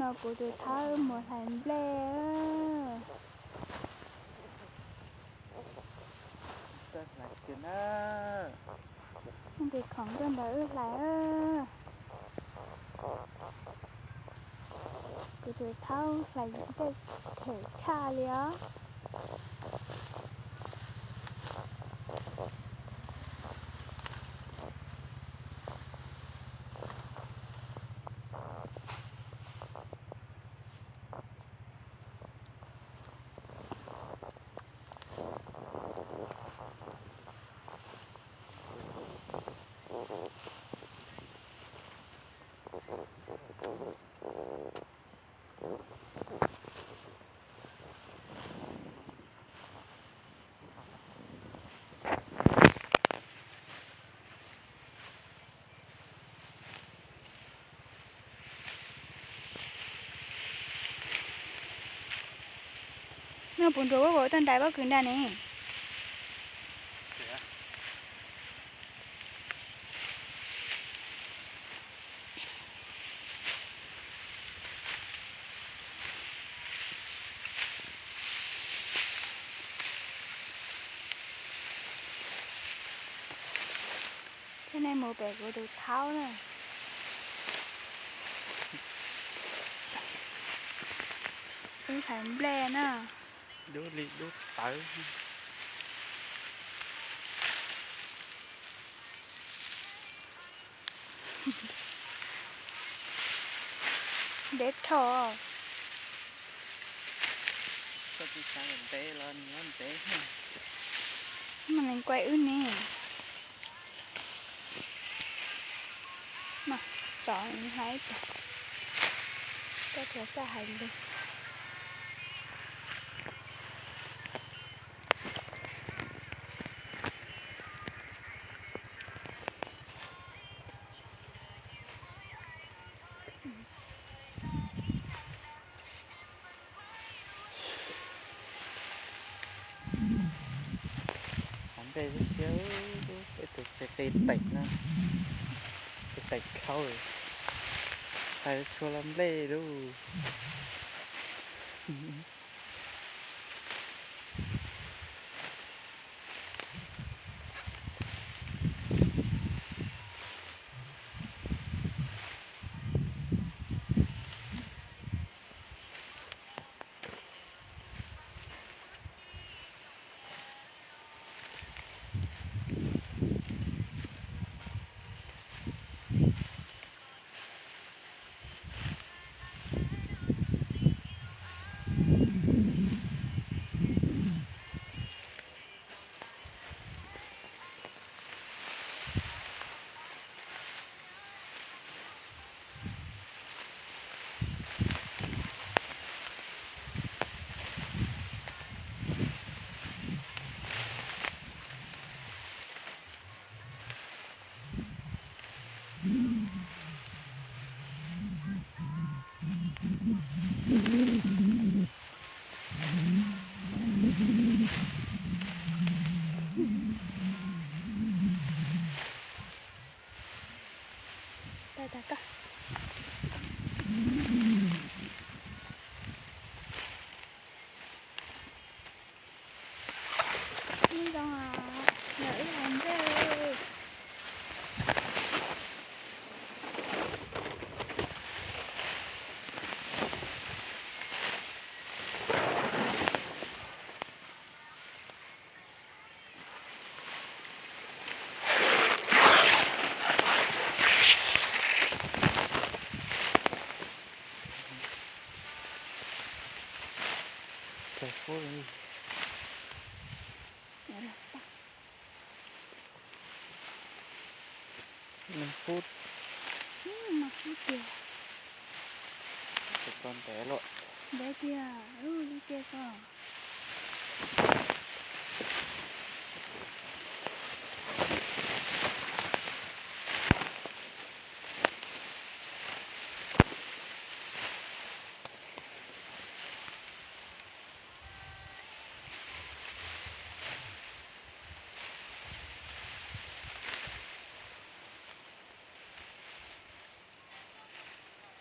Kuv tus thaub mus hlais nplej. Nqis khoom tuaj nrog wb hlais. Kuv tus thaub hlais nplej them tshaj li os. No puv nruas ua vauv toj nrais pob kws nrad ne. Thiab nej mus pem kuv tus thaub na. Wb hlais nplej na. Dub li dub tawv. Ntev rho. Koj tsis xav ntev los nyob ntev. Mas nws kuaib wb ne. Mas tod haib tag. Koj txhob xav hais lus. Nplej siab siab, tus qe qe teem na, qe teem khaub, hais tshua los nplej lauj. Ib zoo, ib hais ntsej. Nws pub, nws pub tiag. Tus ko ntev lawm. Ntev tiag, lub cia ko.